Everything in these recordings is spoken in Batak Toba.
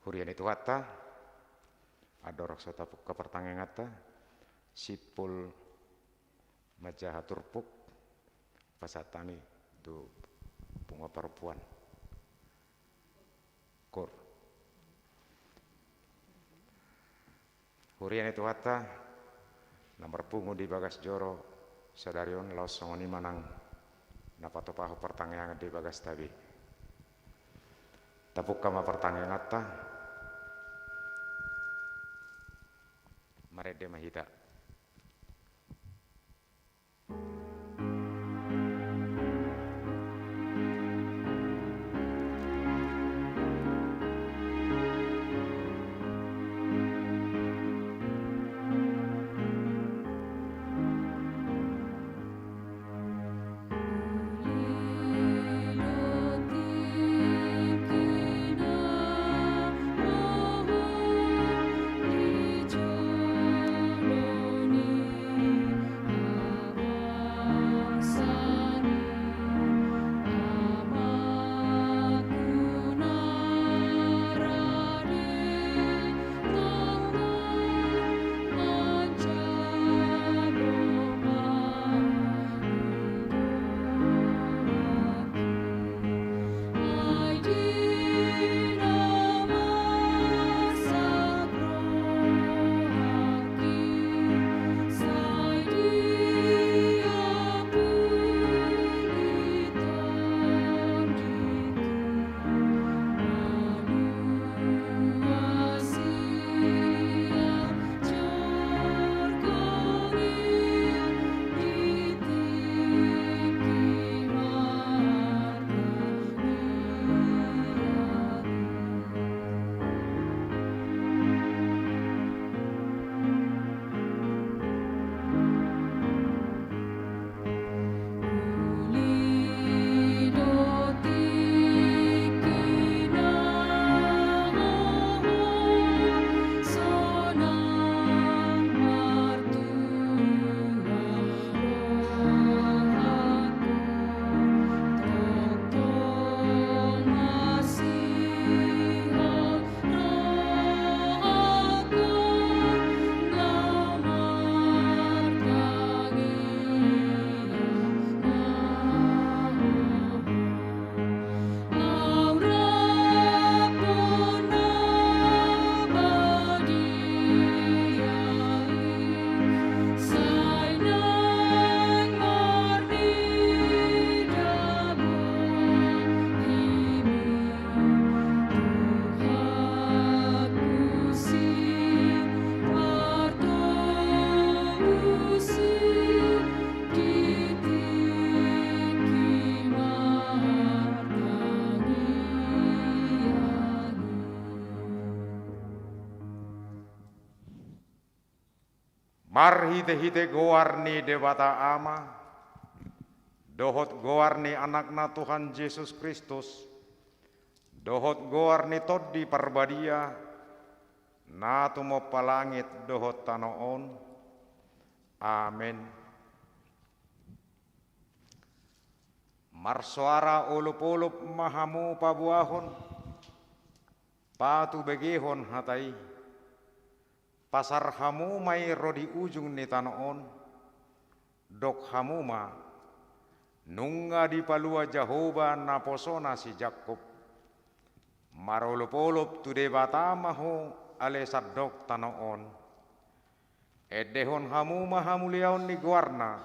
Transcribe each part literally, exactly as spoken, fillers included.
Huria ni Tuhanta, andorang so tapungka partangianganta, simpul manjaha turpuk, pasahat hami tu punguan parompuan. Kur. Huria ni Tuhanta, na marpungu di bagas joro sadari on, laos songon i ma nang na patupahon partangiangan di bagasta be. Tapungka ma partangianganta. Marende ma hita. Marhitehite goar ni Debata Ama, dohot goar ni Anakna Tuhan Jesus Kristus, dohot goar ni Tondi Parbadia, na tumompa langit dohot tano on. Amen. Marsoara olopolop ma hamu paboahon, patubegehon hata i. Pasar hamu ma i ro di ujung ni tano on, dok hamu ma: Nunga dipalua Jahowa naposona si Jakkob. Marolopolop tu Debata ma ho, ale sandok tano on. Endehon hamu ma hamuliaon ni goarna,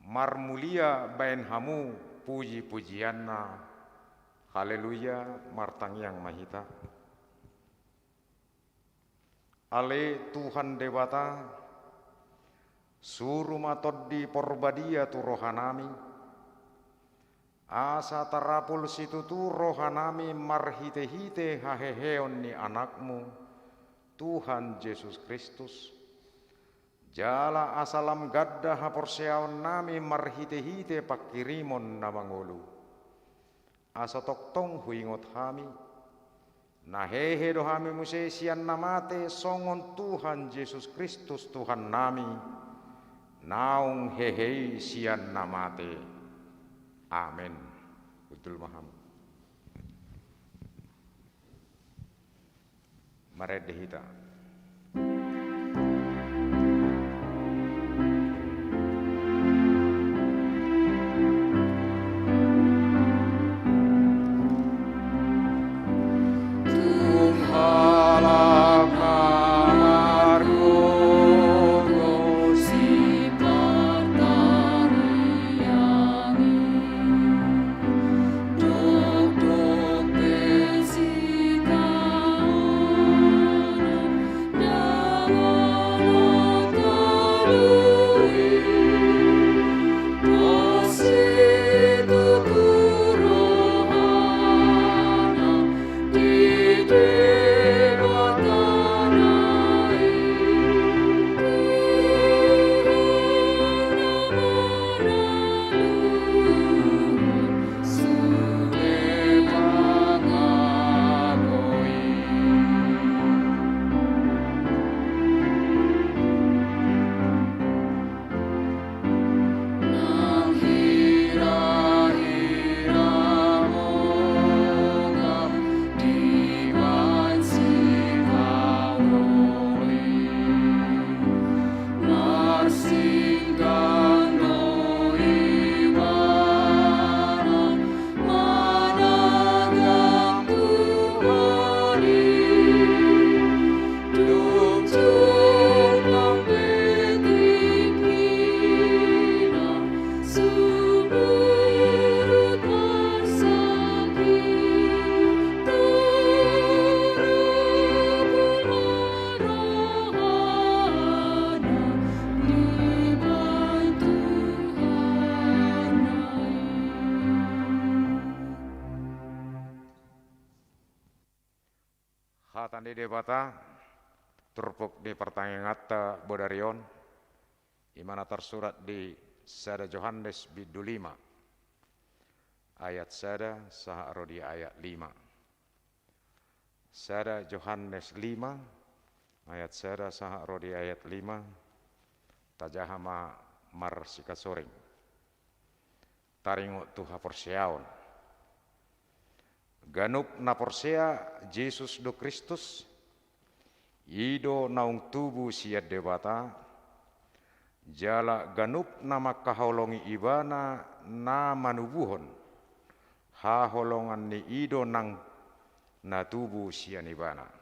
marmulia baen hamu pujipujianna. Haleluya. Martangiang ma hita. Ale Tuhan Debata, suru ma Tondi Parbadia tu rohanami, asa tarapul situtu rohanami marhitehite haheheon ni Anakmu, Tuhan Jesus Kristus. Jala asa lam ganda haporseaonnami marhitehite pangkirimon na mangolu. Asa tongtong huingot hami, na hehe do hami muse sian na mate songon Tuhan Jesus Kristus Tuhannami, naung hehe i sian na mate. Amen. Hundul ma hamu. Marende hita. Hata ni Debata, turpuk ni partangianganta bodari on, i ma na tarsurat di sada Johannes bindu lima, ayat sada sahat ro di ayat lima. Sada Johannes lima, ayat sada sahat ro di ayat lima, tajaha ma marsikasoring. Taringot tu haporseaon. Ganup na porsea Jesus do Kristus, i do naung tubu sian Debata, jala ganup na mangkaholongi Ibana na manubuhon, haholongan ni i do nang na tubu sian Ibana.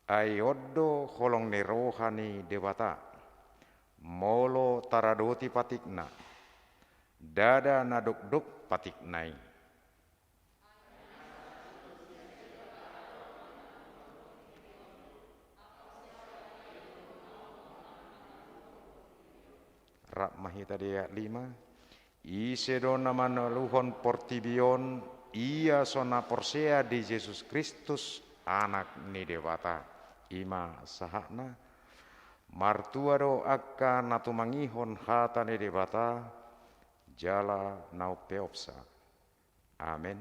Ai on do holong ni roha ni Debata, molo taradoti patikna, ndada na dokdok patikna i. Rap ma hita di ayat lima. Ise do na manaluhon portibi on, ia so na porsea di Jesus Kristus, Anak ni Debata. I ma sahatna. Martua do angka na tumangihon hata ni Debata, jala na umpeopsa. Amen.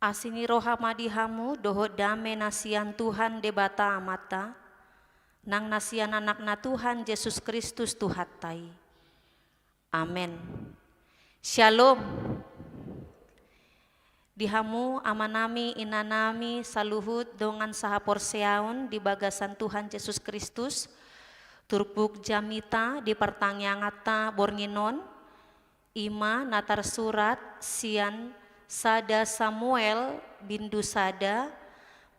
Asi ni roha ma di hamu dohot dame na sian Tuhan Debata Amanta, nang na sian Anakna Tuhan Jesus Kristus Tuhanta i. Amen. Syalom. Di hamu amanami, inanami, saluhut dongan sahaporseaon di bagasan Tuhan Jesus Kristus, turpuk jamita di partangianganta borngin on, i ma na tarsurat sian sada Samuel bindu sada,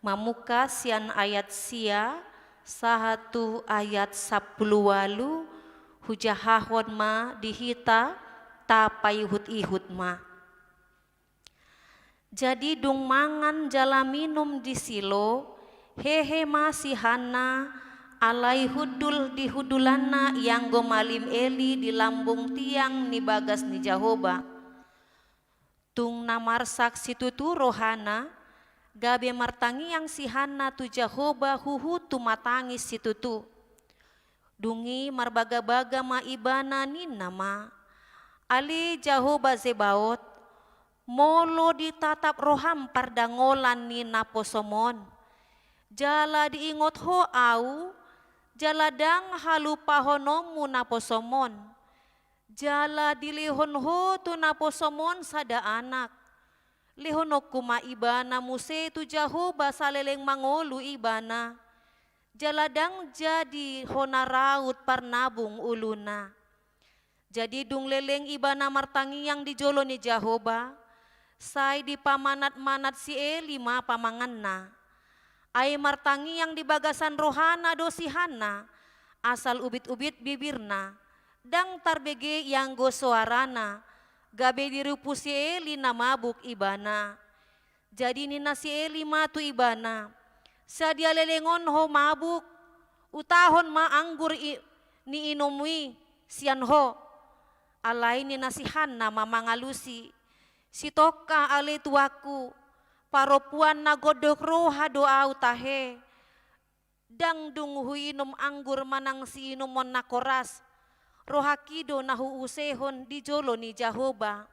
mamungka sian ayat sia sahat tu ayat sampulu ualu, hujahahon ma di hita, tapaihut-ihut ma. Jadi dung mangan jala minum di Silo, hehe ma si Hanna, alai hundul di hundulanna ianggo malim Eli di lambung tiang ni bagas ni Jahowa. Tung na marsak situtu rohana, gabe martangiang si Hanna tu Jahowa huhut tumatangis situtu. Dung i marbagabaga ma ibana, ninna ma: Ale Jahowa Zebaot, molo ditatap roham pardangolan ni naposom on, jala diingot Ho au, jala ndang halupahononmu naposom on, jala dilehon Ho tu naposom on sada anak, lehononku ma ibana muse tu Jahowa saleleng mangolu ibana, jala ndang jadi hona raut parnabung uluna. Jadi dung leleng ibana martangiang di jolo ni Jahowa, sai dipamanat-manat si Eli ma pamanganna. Ai martangiang di bagasan rohana do si Hanna, asal ubit-ubit bibirna, ndang tarbege ianggo soarana, gabe dirumpu si Eli na mabuk ibana. Jadi ninna si Eli ma tu ibana: Sadia leleng on ho mabuk? Utahon ma anggur i, niinummu i sian ho. Alai ninna si Hanna ma mangalusi: Sitongka ale tuanku, parompuan na gondok roha do au tahe. Ndang dung huinum anggur manang siinumon na koras, rohangki do na huusehon di jolo ni Jahowa.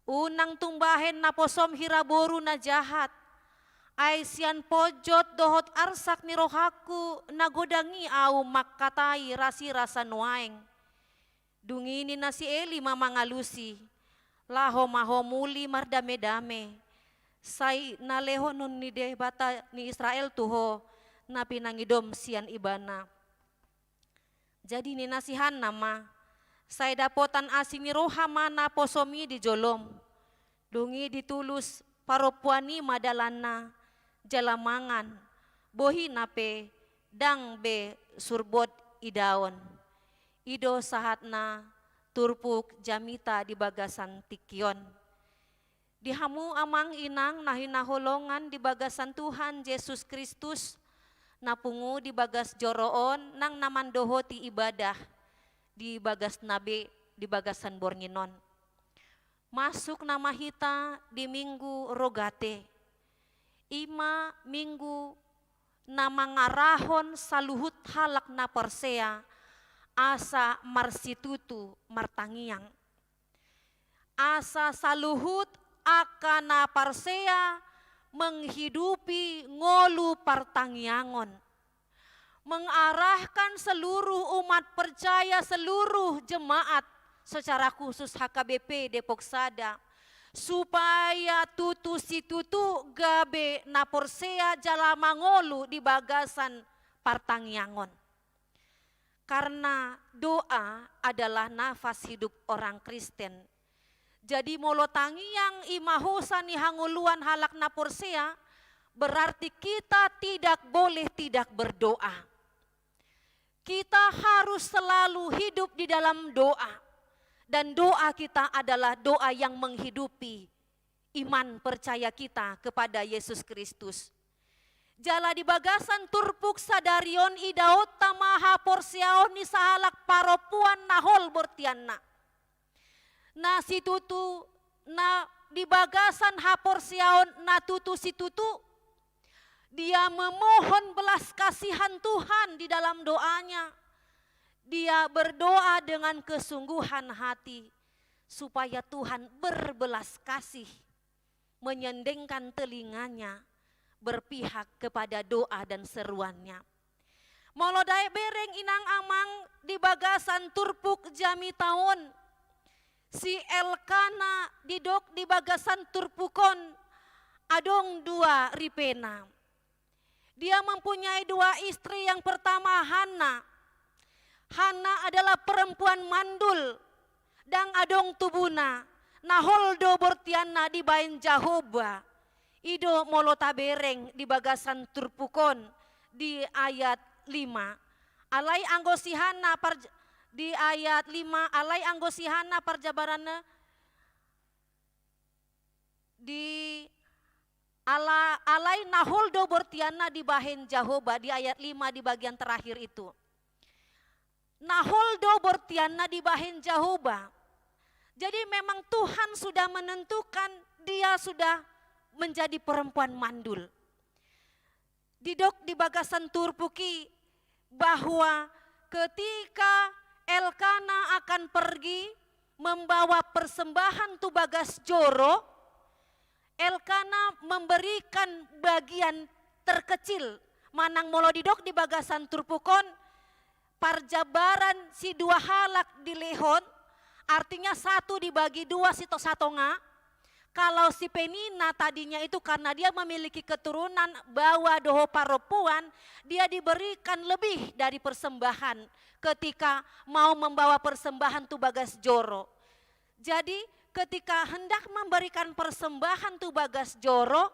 Unang tung bahen naposom hira boru na jahat, ai sian ponjot dohot arsak ni rohangku na godang i au mangkatai rasirasa nuaeng. Dung i ninna si Eli ma mangalusi: Laho ma ho muli mardame-dame, sai na lehonon ni Debata ni Israel tu ho na pinangidom sian ibana. Jadi ninna si Hanna ma: Sai dapotan asi ni roha ma naposom i di jolom. Dung i ditulus parompuan i ma dalanna, jala mangan, bohina pe ndang be surbot idaon. I do sahatna turpuk jamita di bagasan tingki on. Di hamu amang inang na hinaholongan di bagasan Tuhan Jesus Kristus, na pungu di bagas joro on nang na mandohoti ibadah di bagasna be di bagasan borngin on. Masuk nama hita di Minggu Rogate. I ma minggu na mangarahon saluhut halak na porsea asa marsitutu martangiang. Asa saluhut angka na porsea menghidupi ngolu partangiangon. Mengarahkan seluruh umat percaya, seluruh jemaat, secara khusus H K B P Depok Sada, supaya tutu situtu gabe na porsea jala mangolu di bagasan partangiangon. Karena doa adalah nafas hidup orang Kristen. Jadi molo tangiang i ma hosa ni hangoluan halak na porsea, berarti kita tidak boleh tidak berdoa. Kita harus selalu hidup di dalam doa. Dan doa kita adalah doa yang menghidupi iman percaya kita kepada Yesus Kristus. Jala di bagasan turpuk sadari on idaonta ma haporseaon ni sahalak parompuan na hol bortianna. Na situtu, na di bagasan haporseaon na tutu situtu, dia memohon belas kasihan Tuhan di dalam doanya. Dia berdoa dengan kesungguhan hati supaya Tuhan berbelas kasih. menyendengkan telinganya berpihak kepada doa dan seruannya. Molo tabereng inang amang di bagasan turpuk jamita on, si Elkana didok di bagasan turpuk on adong dua ripena. Dia mempunyai dua istri, yang pertama Hanna. Hanna adalah perempuan mandul, ndang adong tubuna, na hol do bortianna dibahen Jahowa. I do molo tabereng di bagasan turpuk on di ayat lima. Alai anggo si Hanna parj-, di ayat lima, alai anggo si Hanna parjabaranna di ala-, alai na hol do bortianna dibahen Jahowa, di ayat lima di bagian terakhir itu. Na hol do bortianna dibahen Jahowa. Jadi memang Tuhan sudah menentukan, dia sudah menjadi perempuan mandul. Didok di bagasan turpuk i bahwa ketika Elkana akan pergi membawa persembahan tu bagas joro, Elkana memberikan bagian terkecil. Manang molo didok di bagasan turpuk on, parjabaran si dua halak dilehon, artinya satu dibagi dua, sito-, satonga. Kalau si Penina tadinya itu karena dia memiliki keturunan bawa dohot parompuan, dia diberikan lebih dari persembahan ketika mau membawa persembahan tu bagas joro. Jadi, ketika hendak memberikan persembahan tu bagas joro,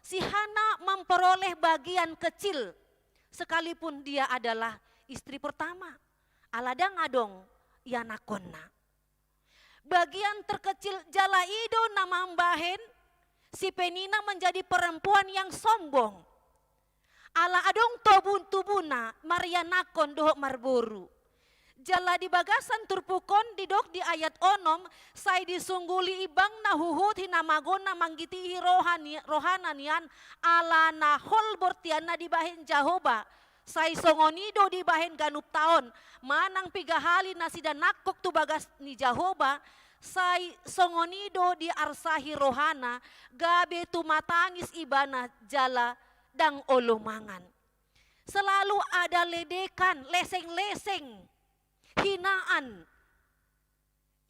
si Hana memperoleh bagian kecil, sekalipun dia adalah istri pertama. Ala ndang adong ianakhonna. Bagian terkecil jala i do na mambahen si Penina menjadi perempuan yang sombong. Ala adong tobun tubuna marianakhon dohot marboru. Jala di bagasan turpuk on didok di ayat onom, sai disungguli ibana huhut hinamagonna manggitihon roha ni-, rohana nian, ala na hol bortianna dibahen Jahowa. Sai songon i do dibahen ganup taon, manang piga hali nasida nangkok tu bagas ni Jahowa, sai songon i do diarsahi rohana, gabe tumatangis ibana jala ndang olo mangan. Selalu ada ledekan, leseng-leseng, hinaan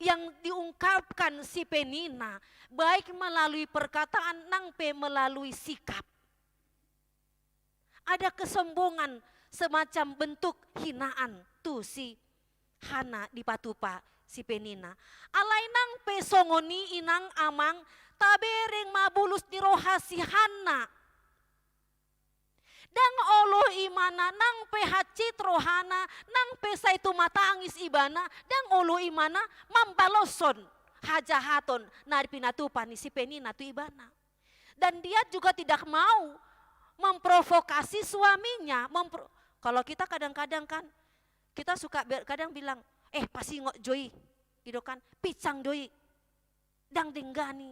yang diungkapkan si Penina, baik melalui perkataan nang pe melalui sikap. Ada kesombongan, semacam bentuk hinaan tu si Hana dipatupa si Penina. Alai nang pe songon i, inang amang, tabereng ma bulus ni roha si Hana. Ndang olo ibana, nang pe hansit rohana, nang pe sai tumatangis ibana, ndang olo ibana mambaloshon hajahaton na pinatupa ni si Penina tu ibana. Dan dia juga tidak mau memprovokasi suaminya. Mempro-, kalau kita kadang-kadang kan, kita suka be-, kadang bilang, "Eh, pasingot jo i," gitu kan, "Pinsang do i, ndang denggan i."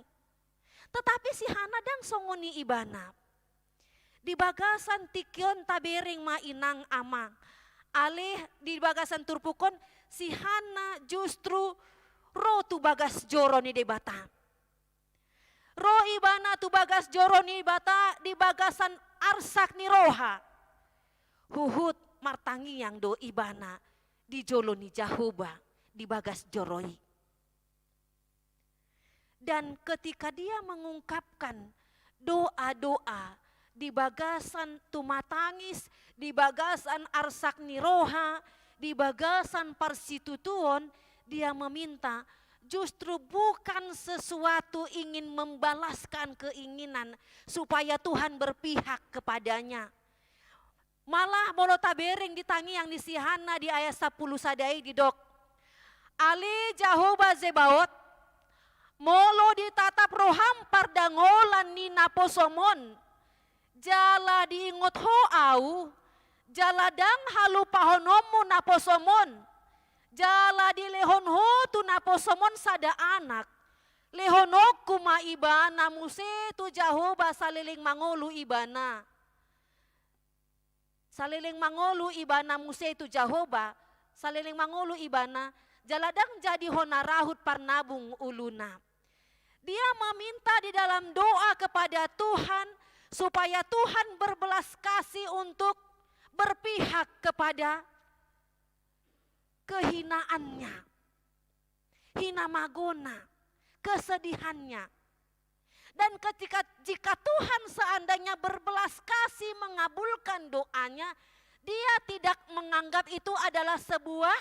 Tetapi si Hana ndang songon i ibana. Di bagasan tingki on tabereng ma, inang amang, alai di bagasan turpuk on si Hana justru ro tu bagas joro ni Debata. Ro ibana tu bagas joro ni Debata di bagasan arsak ni roha. Huhut martangiang do ibana di jolo ni Jahowa di bagas joro i. Dan ketika dia mengungkapkan doa-doa di bagasan tumatangis, di bagasan arsak ni roha, di bagasan parsitutuon, dia meminta justru bukan sesuatu ingin membalaskan keinginan supaya Tuhan berpihak kepadanya. Malah molo tabereng di tangiang ni si Hana di ayat sampulu sada i didok, "Ale Jahowa Zebaot, molo ditatap roham pardangolan ni naposom on, jala diingot ho au, jala ndang halupahononmu naposom on, jala dilehon ho tu naposom on sada anak, lehononku ma ibana muse tu Jahowa saleleng mangolu ibana." Saleleng mangolu ibana muse tu Jahowa, saleleng mangolu ibana, jala ndang jadi hona rahut parnabung uluna. Dia meminta di dalam doa kepada Tuhan supaya Tuhan berbelas kasih untuk berpihak kepada kehinaannya, hinamagona, kesedihannya. Dan ketika, jika Tuhan seandainya berbelas kasih mengabulkan doanya, dia tidak menganggap itu adalah sebuah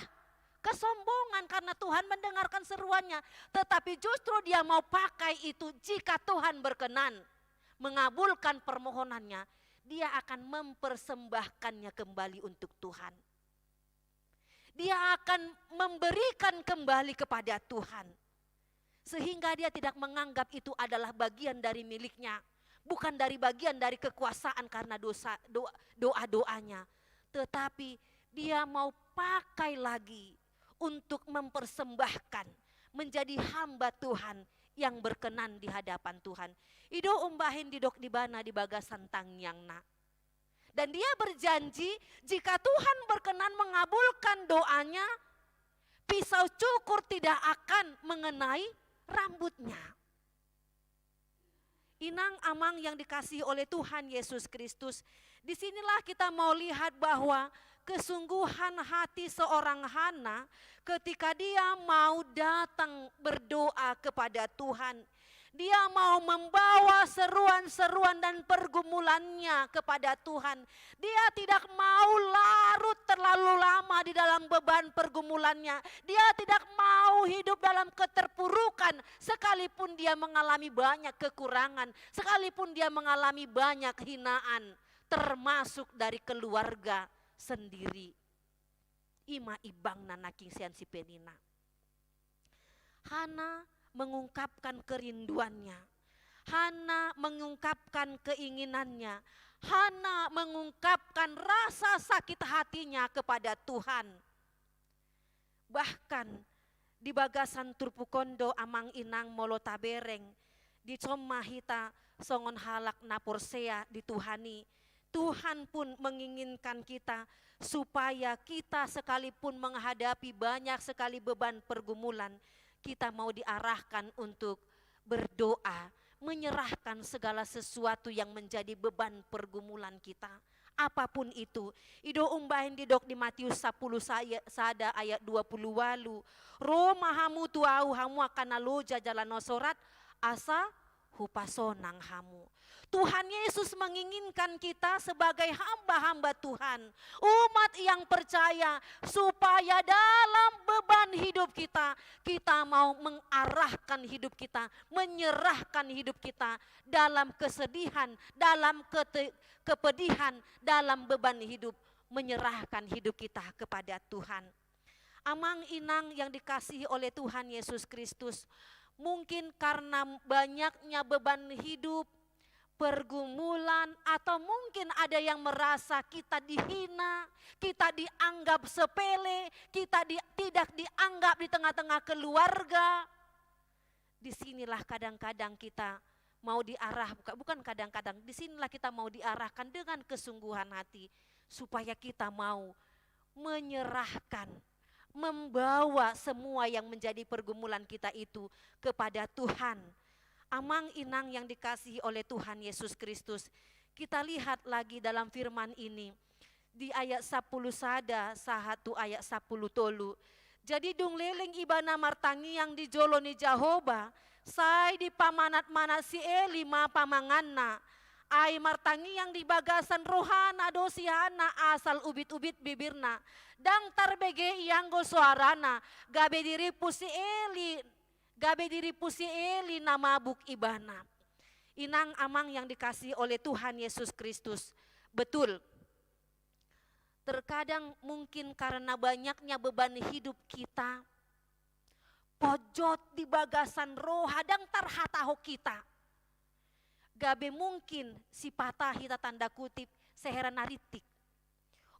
kesombongan karena Tuhan mendengarkan seruannya. Tetapi justru dia mau pakai itu, jika Tuhan berkenan mengabulkan permohonannya, dia akan mempersembahkannya kembali untuk Tuhan. Dia akan memberikan kembali kepada Tuhan. Sehingga dia tidak menganggap itu adalah bagian dari miliknya, bukan dari bagian dari kekuasaan karena dosa, doa, doa-doanya. Tetapi dia mau pakai lagi untuk mempersembahkan, menjadi hamba Tuhan yang berkenan di hadapan Tuhan. I do umbahen didok di ibana di bagasan tangiangna. Dan dia berjanji, jika Tuhan berkenan mengabulkan doanya, pisau cukur tidak akan mengenai rambutnya. Inang amang yang dikasihi oleh Tuhan Yesus Kristus, di sinilah kita mau lihat bahwa kesungguhan hati seorang Hana ketika dia mau datang berdoa kepada Tuhan. Dia mau membawa seruan-seruan dan pergumulannya kepada Tuhan. Dia tidak mau larut terlalu lama di dalam beban pergumulannya. Dia tidak mau hidup dalam keterpurukan, sekalipun dia mengalami banyak kekurangan, sekalipun dia mengalami banyak hinaan, termasuk dari keluarga sendiri. I ma imbangna nangkin sian si Penina. Hana mengungkapkan kerinduannya. Hana mengungkapkan keinginannya. Hana mengungkapkan rasa sakit hatinya kepada Tuhan. Bahkan di bagasan turpuk on do amang inang molo tabereng, dison ma hita songon halak na porsea di Tuhan i. Tuhan pun menginginkan kita supaya kita sekalipun menghadapi banyak sekali beban pergumulan, kita mau diarahkan untuk berdoa, menyerahkan segala sesuatu yang menjadi beban pergumulan kita. Apapun itu, i do umbahen didok di Matius sapuluh saya-, sada ayat dua puluh walu, "Ro ma hamu tu Ahu, hamu angka na loja jala na sorat, asa hupasonang hamu." Tuhan Yesus menginginkan kita sebagai hamba-hamba Tuhan, umat yang percaya, supaya dalam beban hidup kita, kita mau mengarahkan hidup kita, menyerahkan hidup kita dalam kesedihan, dalam kete-, kepedihan, dalam beban hidup, menyerahkan hidup kita kepada Tuhan. Amang inang yang dikasihi oleh Tuhan Yesus Kristus, mungkin karena banyaknya beban hidup, pergumulan, atau mungkin ada yang merasa kita dihina, kita dianggap sepele, kita di-, tidak dianggap di tengah-tengah keluarga. Di sinilah kadang-kadang kita mau diarah-, buka-, bukan kadang-kadang, di sinilah kita mau diarahkan dengan kesungguhan hati, supaya kita mau menyerahkan, membawa semua yang menjadi pergumulan kita itu kepada Tuhan. Amang inang yang dikasihi oleh Tuhan Yesus Kristus, kita lihat lagi dalam firman ini, di ayat sapuluh sada sahat tu ayat sapuluh tolu. Jadi dung leleng ibana martangiang di jolo ni Jahowa, sai dipamanat-manat si Eli ma pamanganna. Ai martangiang di bagasan rohana do si Hana asal ubit-ubit bibirna. Ndang tarbege ianggo soarana, gabe dirimpu si Eli, gabe dirimpu si Eli na mabuk ibana. Inang amang yang dikasihi oleh Tuhan Yesus Kristus, betul. Terkadang mungkin karena banyaknya beban hidup kita, pojot di bagasan roha, ndang tarhatahon hita. Gabe mungkin sipata hita tanda kutip sehera na rintik.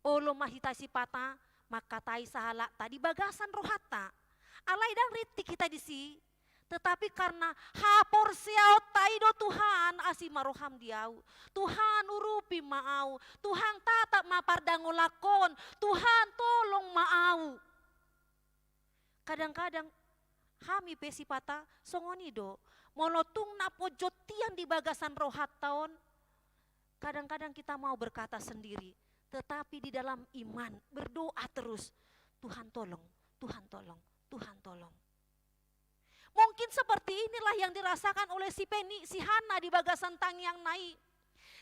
Olo ma hita sipata mangkatai sahalakta di bagasan rohanta. Alai ndang rintik hita disi, tetapi karena haporseaonta i do, Tuhan, asi ma roham di ahu. Tuhan, urupi ma ahu. Tuhan, tatap ma pardangolangkon. Tuhan, tolong ma ahu. Kadang-kadang hami pe sipata songon i do. Molo tung na ponjot hian di bagasan rohanta on, kadang-kadang kita mau berkata sendiri, tetapi di dalam iman berdoa terus, "Tuhan tolong, Tuhan tolong, Tuhan tolong." Mungkin seperti inilah yang dirasakan oleh si Peni, si Hana di bagasan tangiangna i.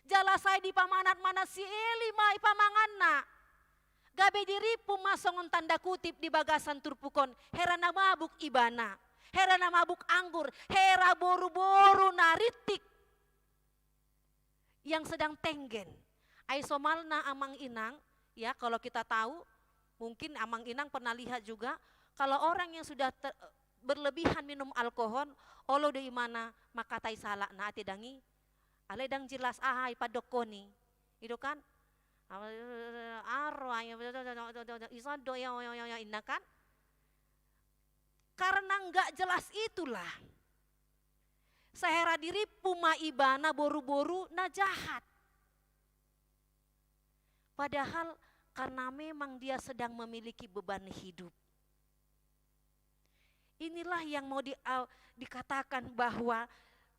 Jala sai dipamanat-manat si Eli ma i pamanganna. Gabe dirimpu ma songon tanda kutip di bagasan turpuk on, hera na mabuk ibana, hera na mabuk anggur, hera boru-boru na rintik yang sedang tenggen. Ai somalna amang inang, ya, kalau kita tahu, mungkin amang inang pernah lihat juga, kalau orang yang sudah ter-, berlebihan minum alkohol, olo do ibana mangkatai salakna, ate dang i, alai dang jelas aha i pandokkon i. I do kan? Aro, ayo, ison do, ya, ya, ya, ya, inna kan? Karena nggak jelas itulah, sai hera dirimpu ma ibana boru-boru na jahat. Padahal karena memang dia sedang memiliki beban hidup. Inilah yang mau di-, au-, dikatakan bahwa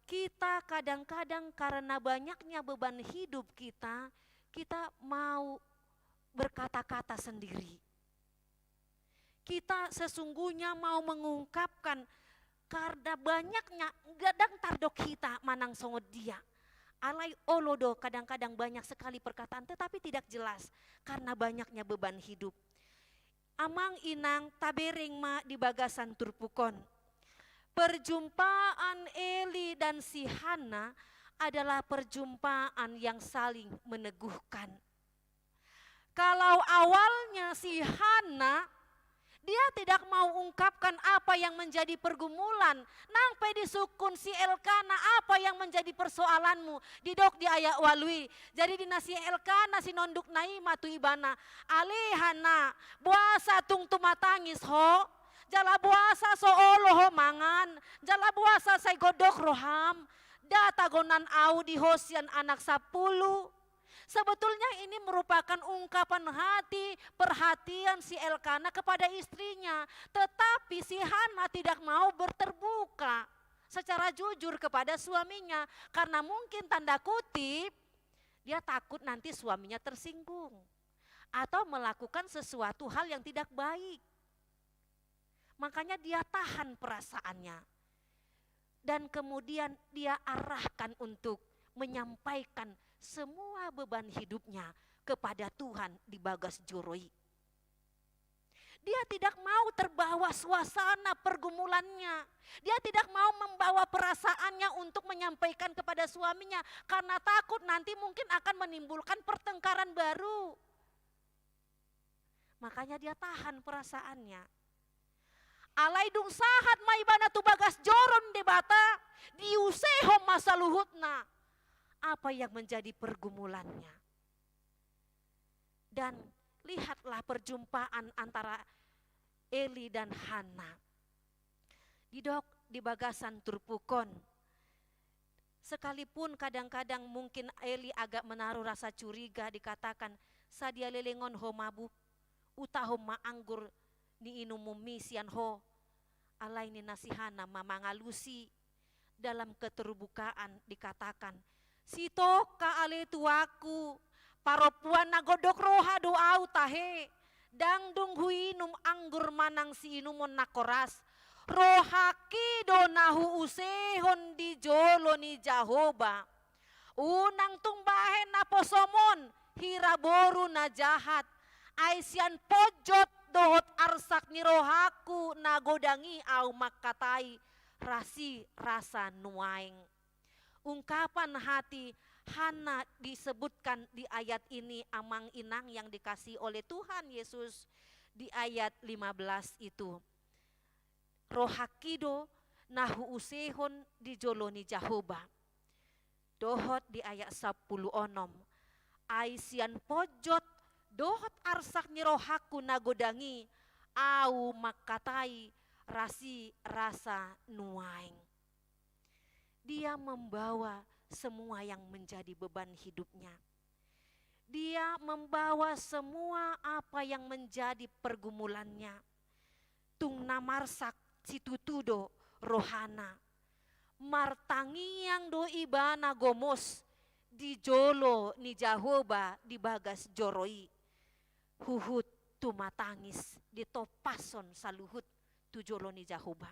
kita kadang-kadang karena banyaknya beban hidup kita, kita mau berkata-kata sendiri. Kita sesungguhnya mau mengungkapkan karena banyaknya, nggak dang tardok hita manang songon dia. Alai olo do kadang-kadang banyak sekali perkataan, tetapi tidak jelas karena banyaknya beban hidup. Amang inang, tabereng ma di bagasan turpuk on. Perjumpaan Eli dan si Hana adalah perjumpaan yang saling meneguhkan. Kalau awalnya si Hana, dia tidak mau ungkapkan apa yang menjadi pergumulan, nang pe disungkun si Elkana, apa yang menjadi persoalanmu, didok di ayat ualu i. Jadi di na si Elkana sinondukna i ma tu ibana, ale Hana, boasa tung tumatangis ho? Jala boasa so olo ho mangan? Jala boasa sai godok roham? Nda tagonan ahu di ho sian anak sampulu? Sebetulnya ini merupakan ungkapan hati, perhatian si Elkana kepada istrinya. Tetapi si Hana tidak mau berterbuka secara jujur kepada suaminya. Karena mungkin tanda kutip, dia takut nanti suaminya tersinggung atau melakukan sesuatu hal yang tidak baik. Makanya dia tahan perasaannya. Dan kemudian dia arahkan untuk menyampaikan semua beban hidupnya kepada Tuhan di bagas joro i. Dia tidak mau terbawa suasana pergumulannya. Dia tidak mau membawa perasaannya untuk menyampaikan kepada suaminya, karena takut nanti mungkin akan menimbulkan pertengkaran baru. Makanya dia tahan perasaannya. Alai dung sahat ma ibana tu bagas joro ni Debata, diusehon ma saluhutna apa yang menjadi pergumulannya. Dan lihatlah perjumpaan antara Eli dan Hana. Didok di bagasan turpuk on. Sekalipun kadang-kadang mungkin Eli agak menaruh rasa curiga, dikatakan, "Sadia leleng on ho mabuk, utahon ma anggur ni inumummi sian ho." Alai ninna si Hana ma mangalusi, dalam keterbukaan dikatakan, "Sitongka ale tuanku, parompuan na godok roha do ahu tahe, ndang dung huinum anggur manang siinumon na koras. Rohangki do na huusehon di jolo ni Jahowa. Unang tung bahen naposom on hira boru na jahat, ai sian ponjot dohot arsak ni rohangku na godang i ahu mangkatai, ras i rasa nuaeng." Ungkapan hati Hana disebutkan di ayat ini, amang inang yang dikasihi oleh Tuhan Yesus, di ayat lima belas itu. "Rohangki do na huusehon di jolo ni Jahowa." Dohot di ayat sampulu onom, "Ai sian ponjot dohot arsak ni rohangku na godang i, ahu mangkatai, ras i rasa nuaeng." Dia membawa semua yang menjadi beban hidupnya. Dia membawa semua apa yang menjadi pergumulannya. Tung na marsak situtu do rohana. Martangiang do ibana gomos di jolo ni Jahowa di bagas joro i, huhut tumatangis ditompashon saluhut tu jolo ni Jahowa.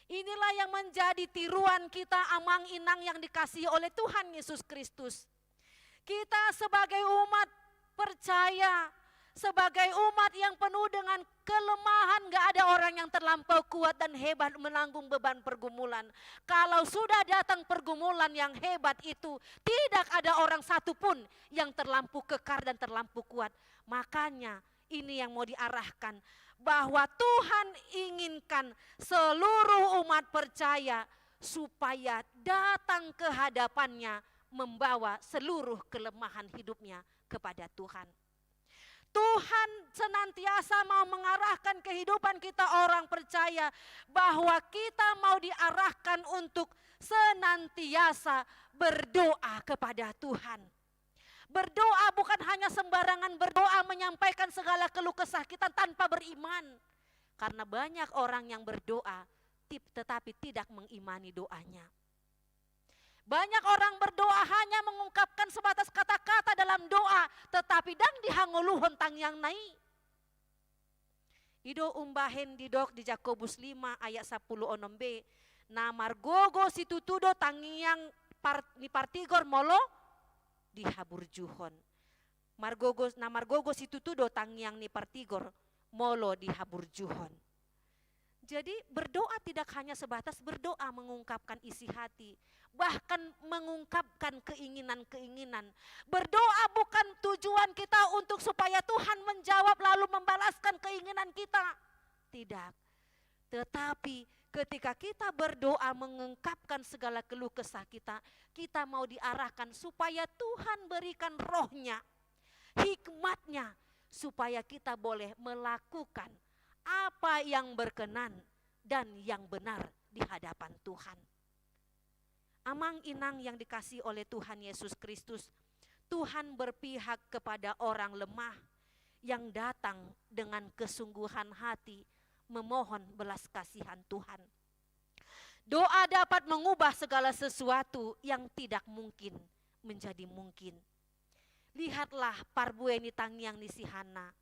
Inilah yang menjadi tiruan kita, amang inang yang dikasihi oleh Tuhan Yesus Kristus. Kita sebagai umat percaya, sebagai umat yang penuh dengan kelemahan, gak ada orang yang terlampau kuat dan hebat menanggung beban pergumulan. Kalau sudah datang pergumulan yang hebat itu, tidak ada orang satu pun yang terlampau kekar dan terlampau kuat. Makanya, ini yang mau diarahkan, bahwa Tuhan inginkan seluruh umat percaya supaya datang ke hadapan-Nya membawa seluruh kelemahan hidupnya kepada Tuhan. Tuhan senantiasa mau mengarahkan kehidupan kita orang percaya, bahwa kita mau diarahkan untuk senantiasa berdoa kepada Tuhan. Berdoa bukan hanya sembarangan berdoa, menyampaikan segala keluh kesah kita tanpa beriman. Karena banyak orang yang berdoa, tip-, tetapi tidak mengimani doanya. Banyak orang berdoa hanya mengungkapkan sebatas kata-kata dalam doa, tetapi ndang dihangoluhon tangiangna i. I do umbahen didok di Jakobus lima ayat sampulu onom b, na margogo situtu do tangiang par-, ni partigor molo dihaburjuhon. Margogo, na margogo situtu do tangiang ni partigor molo dihaburjuhon. Jadi, berdoa tidak hanya sebatas berdoa mengungkapkan isi hati, bahkan mengungkapkan keinginan-keinginan. Berdoa bukan tujuan kita untuk supaya Tuhan menjawab lalu membalaskan keinginan kita. Tidak. Tetapi ketika kita berdoa mengungkapkan segala keluh kesah kita, kita mau diarahkan supaya Tuhan berikan roh-Nya, hikmat-Nya, supaya kita boleh melakukan apa yang berkenan dan yang benar di hadapan Tuhan. Amang inang yang dikasihi oleh Tuhan Yesus Kristus, Tuhan berpihak kepada orang lemah yang datang dengan kesungguhan hati memohon belas kasihan Tuhan. Doa dapat mengubah segala sesuatu yang tidak mungkin menjadi mungkin. Lihatlah parbue ni tangiang ni si Hana.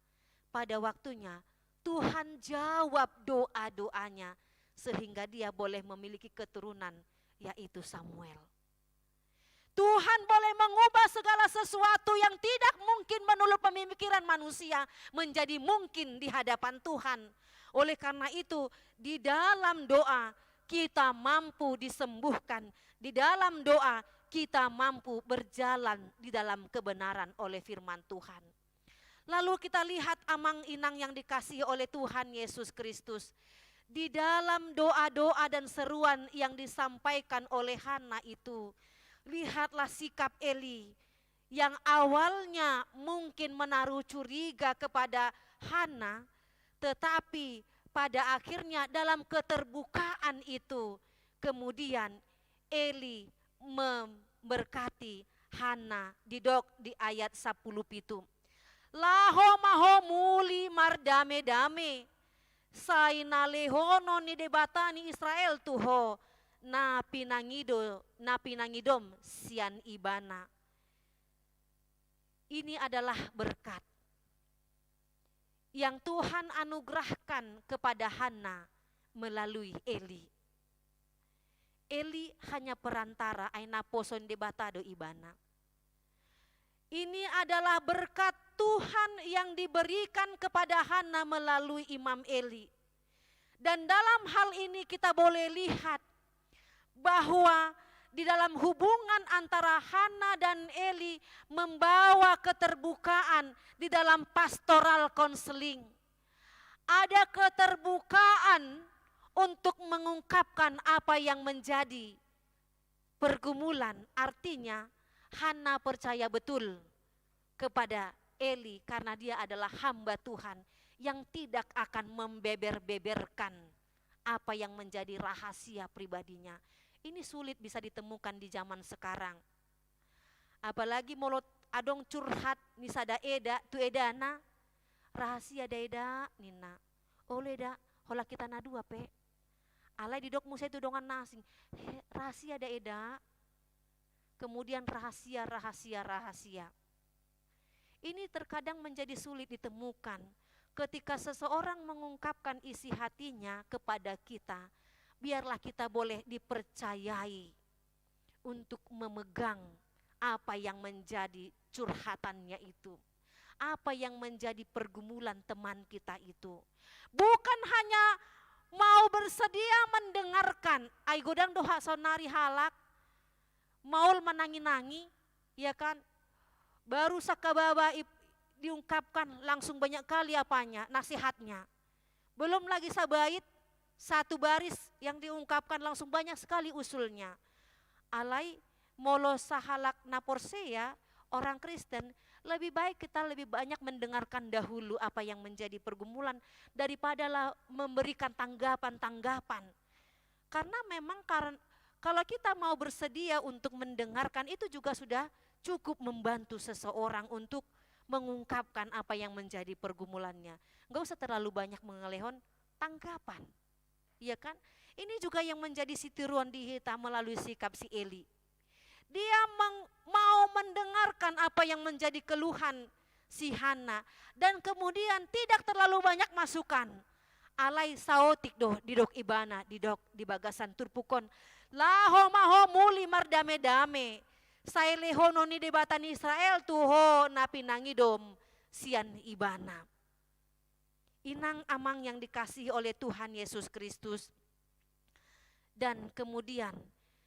Pada waktunya, Tuhan jawab doa-doanya, sehingga dia boleh memiliki keturunan, yaitu Samuel. Tuhan boleh mengubah segala sesuatu yang tidak mungkin menurut pemikiran manusia menjadi mungkin di hadapan Tuhan. Oleh karena itu, di dalam doa kita mampu disembuhkan, di dalam doa kita mampu berjalan di dalam kebenaran oleh firman Tuhan. Lalu kita lihat amang inang yang dikasihi oleh Tuhan Yesus Kristus. Di dalam doa-doa dan seruan yang disampaikan oleh Hana itu, lihatlah sikap Eli yang awalnya mungkin menaruh curiga kepada Hana, tetapi pada akhirnya dalam keterbukaan itu, kemudian Eli memberkati Hana, didok di ayat sampulu pitu. Laho ma ho muli mardame-dame, sai na lehonon ni Debata ni Israel tu ho, na pinangido, na pinangidom sian Ibana. Ini adalah berkat yang Tuhan anugerahkan kepada Hana melalui Eli. Eli hanya perantara, ai naposo ni Debata do ibana. Ini adalah berkat Tuhan yang diberikan kepada Hana melalui Imam Eli. Dan dalam hal ini kita boleh lihat bahwa di dalam hubungan antara Hana dan Eli membawa keterbukaan di dalam pastoral counseling. Ada keterbukaan untuk mengungkapkan apa yang menjadi pergumulan. Artinya, Hana percaya betul kepada Eli karena dia adalah hamba Tuhan yang tidak akan membeber-beberkan apa yang menjadi rahasia pribadinya. Ini sulit bisa ditemukan di zaman sekarang. Apalagi molo adong curhat ni sada eda tu edana, rahasia da eda ninna. Olo eda, holan hita na dua pe. Alai didok muse tu dongan na asing, "He, rahasia da, Eda." Kemudian rahasia, rahasia, rahasia. Ini terkadang menjadi sulit ditemukan ketika seseorang mengungkapkan isi hatinya kepada kita. Biarlah kita boleh dipercayai untuk memegang apa yang menjadi curhatannya itu, apa yang menjadi pergumulan teman kita itu. Bukan hanya mau bersedia mendengarkan, ai godang do ha-, saonnari halak maol manangi-nangi, ya kan? Baru sangkababa ip-, diungkapkan, langsung banyak kali apanya, nasihatnya. Belum lagi sabait, satu baris yang diungkapkan, langsung banyak sekali usulnya. Alai, molo sahalak na porsea, orang Kristen, lebih baik kita lebih banyak mendengarkan dahulu apa yang menjadi pergumulan daripada la-, memberikan tanggapan-tanggapan. Karena memang karen-, kalau kita mau bersedia untuk mendengarkan, itu juga sudah cukup membantu seseorang untuk mengungkapkan apa yang menjadi pergumulannya. Nggak usah terlalu banyak mengelehon tanggapan. Iya kan? Ini juga yang menjadi sitiruon di hita melalui sikap si Eli. Dia meng-, mau mendengarkan apa yang menjadi keluhan si Hana, dan kemudian tidak terlalu banyak masukan. Alai saotik do didok ibana, didok di bagasan turpuk on, "Laho ma ho muli mardame-dame, sai lehonon ni Debata ni Israel tu ho na pinangidom sian ibana." Inang amang yang dikasihi oleh Tuhan Yesus Kristus. Dan kemudian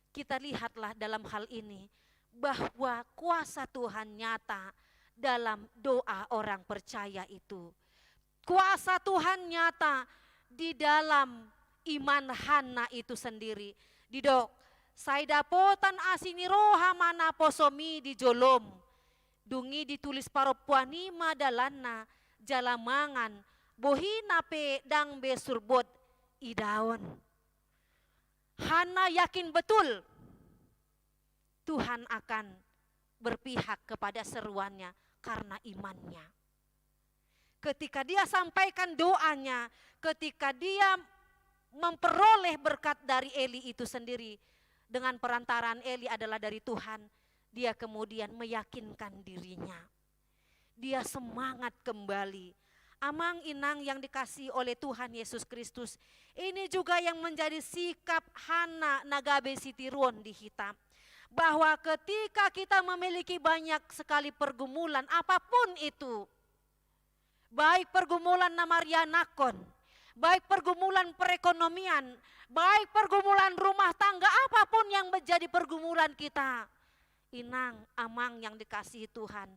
kita lihatlah dalam hal ini bahwa kuasa Tuhan nyata dalam doa orang percaya itu. Kuasa Tuhan nyata di dalam iman Hana itu sendiri. Didok, "Sai dapotan asi ni roha ma naposom i di jolom. Dung i ditulis parompuan i ma dalanna, jala mangan, bohina pe ndang be surbot idaon." Hana yakin betul Tuhan akan berpihak kepada seruannya karena imannya. Ketika dia sampaikan doanya, ketika dia memperoleh berkat dari Eli itu sendiri, dengan perantaraan Eli adalah dari Tuhan, dia kemudian meyakinkan dirinya. Dia semangat kembali. Amang inang yang dikasihi oleh Tuhan Yesus Kristus, ini juga yang menjadi sikap Hana na gabe sitiruon di hita. Bahwa ketika kita memiliki banyak sekali pergumulan, apapun itu, baik pergumulan na marianakhon, baik pergumulan perekonomian, baik pergumulan rumah tangga, apapun yang menjadi pergumulan kita, inang, amang yang dikasihi Tuhan,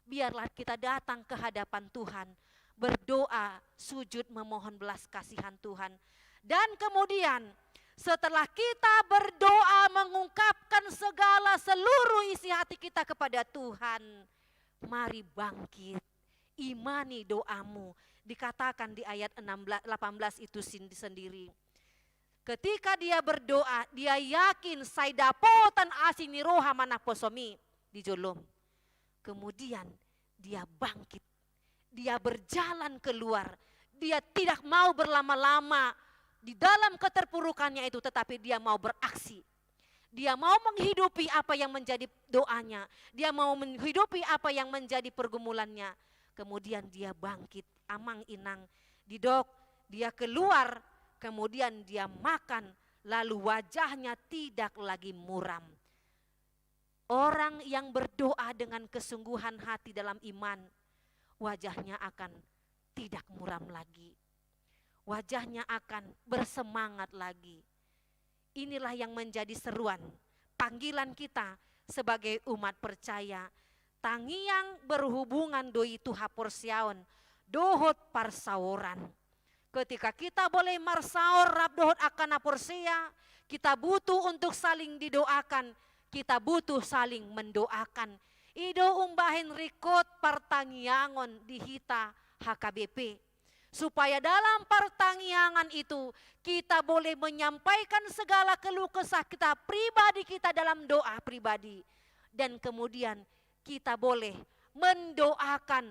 biarlah kita datang ke hadapan Tuhan, berdoa, sujud, memohon belas kasihan Tuhan. Dan kemudian, setelah kita berdoa, mengungkapkan segala seluruh isi hati kita kepada Tuhan, mari bangkit, imani doamu, dikatakan di ayat enam belas, delapan belas itu sin-, sendiri. Ketika dia berdoa, dia yakin sai dapotan asi ni roha ma naposom i di jolom. Kemudian dia bangkit, dia berjalan keluar, dia tidak mau berlama-lama di dalam keterpurukannya itu, tetapi dia mau beraksi. Dia mau menghidupi apa yang menjadi doanya. Dia mau menghidupi apa yang menjadi pergumulannya. Kemudian dia bangkit, amang inang. Didok, dia keluar, kemudian dia makan, lalu wajahnya tidak lagi muram. Orang yang berdoa dengan kesungguhan hati dalam iman, wajahnya akan tidak muram lagi. Wajahnya akan bersemangat lagi. Inilah yang menjadi seruan, panggilan kita sebagai umat percaya. Tangiang berhubungan do i tu haporseaon dohot parsaoran. Ketika kita boleh marsaor rap dohot angka na porsea, kita butuh untuk saling didoakan, kita butuh saling mendoakan. I do umbahen ringkot partangiangon di hita H K B P. Supaya dalam partangiangan itu, kita boleh menyampaikan segala keluh kesah kita pribadi, kita dalam doa pribadi. Dan kemudian kita boleh mendoakan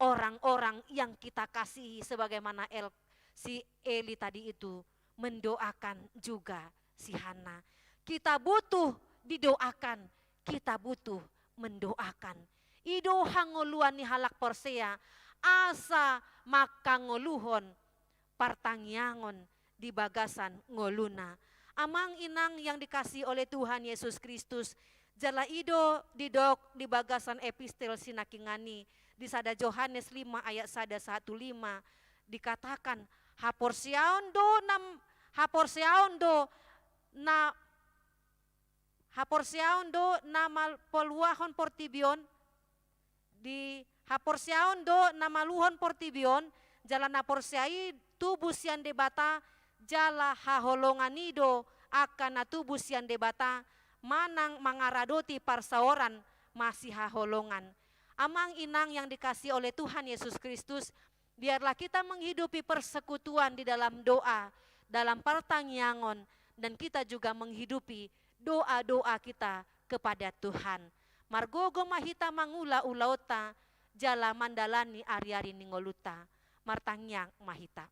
orang-orang yang kita kasihi, sebagaimana El-, si Eli tadi itu mendoakan juga si Hana. Kita butuh didoakan, kita butuh mendoakan. I do hangoluan ni halak porsea, asa mangkangoluhon partangiangon di bagasan ngoluna. Amang inang yang dikasihi oleh Tuhan Yesus Kristus, jala i do didok di bagasan epistel sinangkinan i, di sada Johannes lima ayat sada sahat tu lima, dikatakan, haporseaon do nam-, haporseaon do na, haporseaon do na mal-, paluahon portibi on, di haporseaon do na maluhon portibi on, jala na porsea i tubu sian Debata, jala haholongan i do angka na tubu sian Debata, manang mangaradoti parsaoran masihaholongan. Amang inang yang dikasihi oleh Tuhan Yesus Kristus, biarlah kita menghidupi persekutuan di dalam doa, dalam partangiangon, dan kita juga menghidupi doa-doa kita kepada Tuhan. Margogo ma hita mangula ulaonta, jala mandalani ari-ari ni ngolunta. Martangiang ma hita.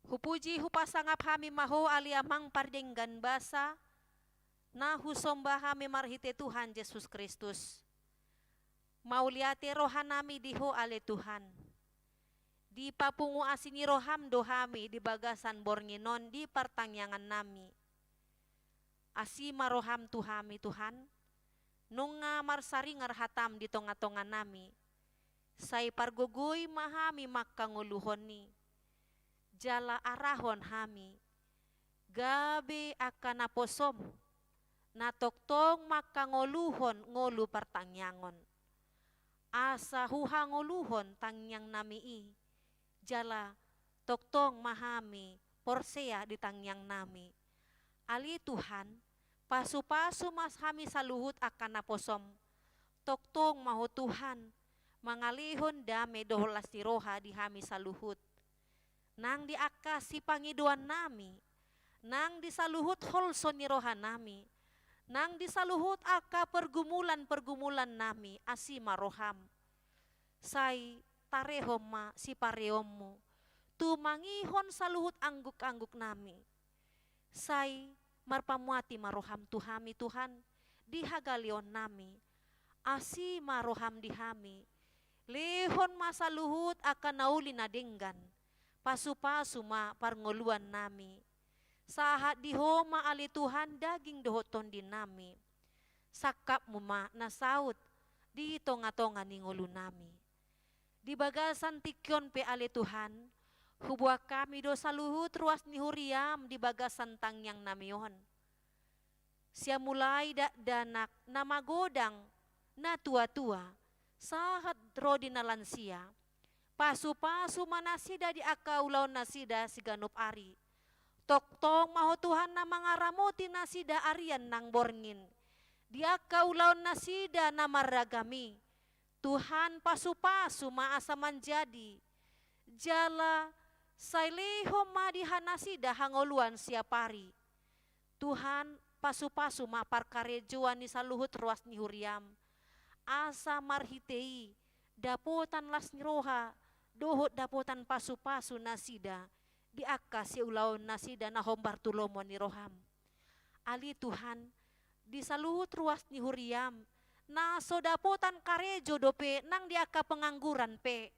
Hupuji, hupasangap hami ma Ho, ale Amang pardenggan basa, na husomba hami marhite Tuhan Jesus Kristus. Mauliate rohanami di Ho, ale Tuhan. Dipapungu asi ni roham do hami di bagasan borngin on di partangiangannami. Asi ma roham tu hami, Tuhan. Nunga marsaringar hatam di tonga-tonganami. Sai pargogoi ma hami mangkangoluhon i. Jala arahon hami gabe angka naposom, na tongtong mangkangoluhon ngolu partangiangon. Asa huhangoluhon tangiangnami i, jala tongtong ma hami porsea di tangiangnami. Ale Tuhan, pasu-pasu ma hami saluhut angka naposom. Tongtong ma Ho Tuhan, mangalehon dame dohot las ni roha di hami saluhut. Nang di angka sipangidoannami, nang di saluhut holso ni rohanami, nang di saluhut angka pergumulan-pergumulannami, asi ma roham. Sai tarehon ma sipareonmu, tumangihon saluhut angguk-angguknami. Sai marpamuati ma roham tu hami, Tuhan, di hagaleonnami. Asi ma roham di hami. Lehon ma saluhut angka na uli na denggan. Pasu-pasu ma parngoluannami. Sahat di Ho ma, ale Tuhan, daging dohot tondinami. Sangkapmu ma na saut di tonga-tonga ni ngolunami. Di bagasan tingki on pe, ale Tuhan, huboan hami do saluhut ruas ni huriam di bagasan tangiangnami on. Sian mulai dakdanak na magodang, na tua-tua, sahat ro di na lansia. Pasu-pasu ma nasida di angka ulaonnasida siganup ari. Tongtong ma Ho Tuhan na mangaramoti nasida arian nang borngin. Di angka ulaonnasida na marragam i. Tuhan, pasu-pasu ma asa manjadi. Jala sai lehon ma di nasida hangoluan siapari. Tuhan, pasu-pasu ma parkarejoan ni saluhut ruas ni huriam. Asa marhite i, dapotan las ni roha, dohot dapotan pasu-pasu nasida, di angka siulaonnasida na hombar tu lomo ni roham. Ale Tuhan, di saluhut ruas ni huriam, na so dapotan karejo dope nang di angka pengangguran pe.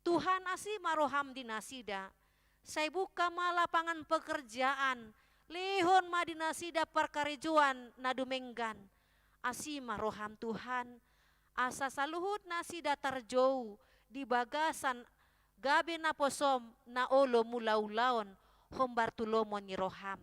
Tuhan, asi ma roham di nasida. Sai buka ma lapangan pekerjaan, lehon ma di nasida parkarejoan na dumenggan. Asi ma roham Tuhan, asa saluhut nasida tarjou di bagasan gabe naposom na olo mulaulaon hombar tu lomo ni roham.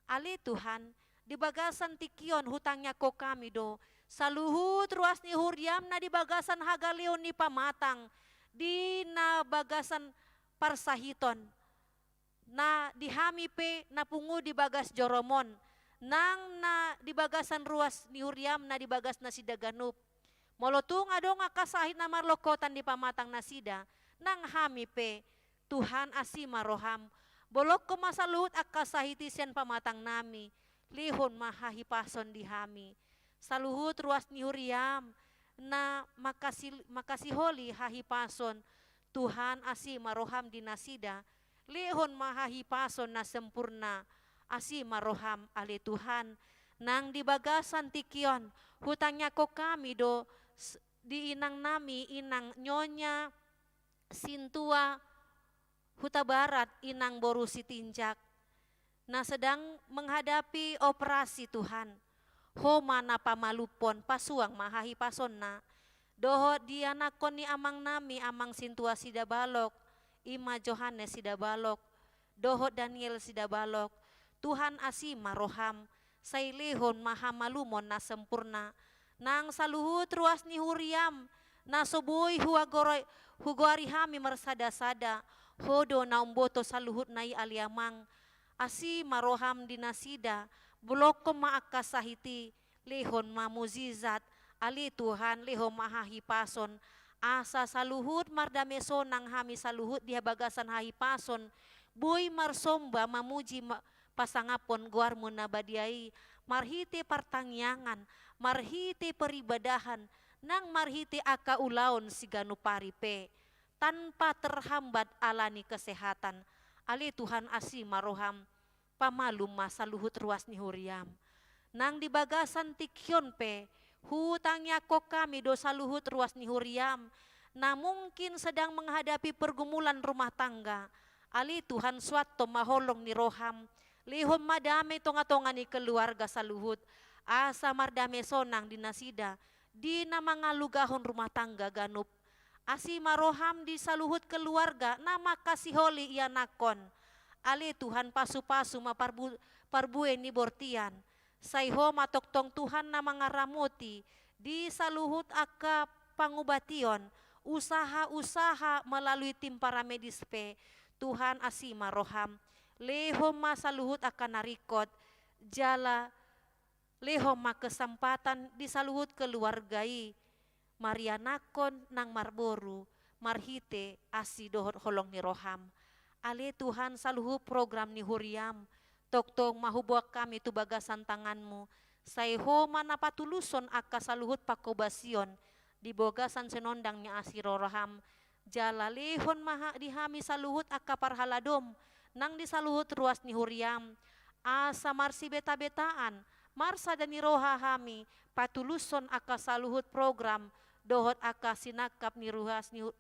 Ale Tuhan, di bagasan tingki on hutangiangkon hami do saluhut ruas ni huriam na di bagasan hagaleon ni pamatang, di na bagasan parsahiton, na di hami pe na pungu di bagas jorom on, nang na di bagasan ruas ni huriam na di bagas nasida ganup. Molo tung adong angka sahit na marlongkotan di pamatang nasida, nang hami pe, Tuhan, asi ma roham, bolongkon ma saluhut angka sahit i sian pamatangnami, lehon ma hahipason di hami. Saluhut ruas ni huriam, na mangkasi-, mangkasiholi hahipason, Tuhan, asi ma roham di nasida, lehon ma hahipason na sempurna, asi ma roham, ale Tuhan, nang di bagasan tingki on, hutangiangkon hami do s-, di inang nami, inang Nyonya Sintua Hutabarat, inang boru Sitinjak, na sedang menghadapi operasi, Tuhan. Ho ma na pamalumhon, pasuang ma hahipasonna. Dohot di anakkon ni amang nami, amang Sintua Sidabalok, i ma Johannes Sidabalok, dohot Daniel Sidabalok. Tuhan, asi ma roham, sai lehon ma hamalumon na sempurna. Nang saluhut ruas ni huriam, na so boi huagora-, hugoari hami marsada-sada, ho do na umboto saluhutna i, ale Amang. Asi ma roham di nasida, bolongkon ma angka sahit i, lehon ma mujizat, ale Tuhan, lehon ma hahipason, asa saluhut mardame sonang hami saluhut di habagasan hahipason, boi marsomba, mamuji, ma-, pasangaphon goarmu na badia i, marhite partangiangan, marhite peribadahan, nang marhite angka ulaon siganup ari pe, tanpa terhambat ala ni kesehatan. Ale Tuhan, asi ma roham, pamalum ma saluhut ruas ni huriam. Nang di bagasan tingki on pe, hutangiangkon hami do saluhut ruas ni huriam, na mungkin sedang menghadapi pergumulan rumah tangga. Ale Tuhan, suanhon ma holong ni roham, lehon ma dame tonga-tonga ni keluarga saluhut, asa mardame sonang di nasida, di na mangalugahon rumah tangga ganup. Asi ma roham di saluhut keluarga na mangkasiholi ianakhon. Ale Tuhan, pasu-pasu ma parbu-, parbue ni bortian. Sai Ho ma tongtong Tuhan na mangaramoti di saluhut angka pangubation, usaha-usaha melalui tim paramedis pe. Tuhan, asi ma roham. Lehon ma saluhut angka na ringkot, jala lehon ma kesempatan di saluhut keluarga i, marianakhon nang marboru, marhite asi dohot holong ni roham. Ale Tuhan, saluhut program ni huriam, tongtong ma huboan hami tu bagasan tanganmu, sai Ho ma na patulushon angka saluhut panghobasion di bagasan sinondang ni asi ni roham, jala lehon ma ha-, di hami saluhut angka parhaladom, nang di saluhut ruas ni huriam, asa marsibeta-betaan, marsada ni roha hami, patulushon angka saluhut program, dohot angka sinangkap ni ruas ni hu-,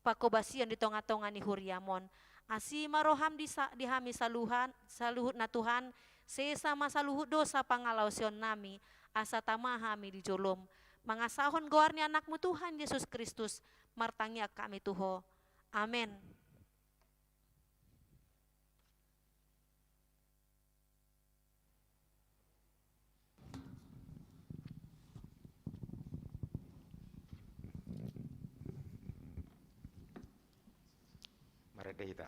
panghobasion di tonga-tonga ni huriam on. Asi ma roham di sa-, di hami saluhan-, saluhutna Tuhan, sesa ma saluhut dosa pangalaosion nami, asa tama hami di jolom. Mangasahon goar ni Anakmu Tuhan Jesus Kristus, martangiang hami tu Ho. Amen. Marende hita.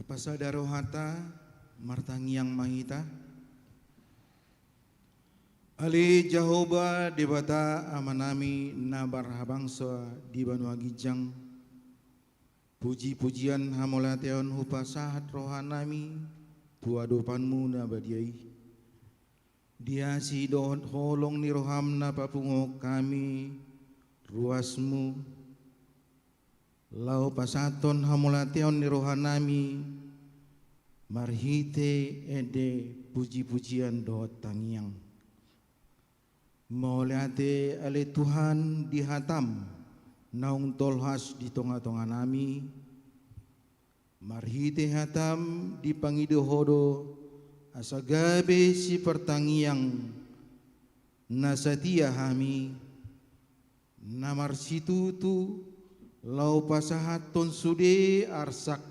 Pasada rohanta, martangiang ma hita. Ale Jahowa Debata Amanami na marhabangsa di banua ginjang, puji-pujian hamauliateon hupasahat rohanami tu adopanmu na badia i. Di asi dohot holong ni roham na papunguhon hami ruasmu, laho pasahathon hamauliateon ni rohanami marhite ende puji-pujian dohot tangiang. Mauliate ale Tuhan di hatam naung tolhas di tonga-tonganami. Marhite hatam dipangido ho do asa gabe sipartangiang na satia hami, na marsitutu laho pasahathon sude arsak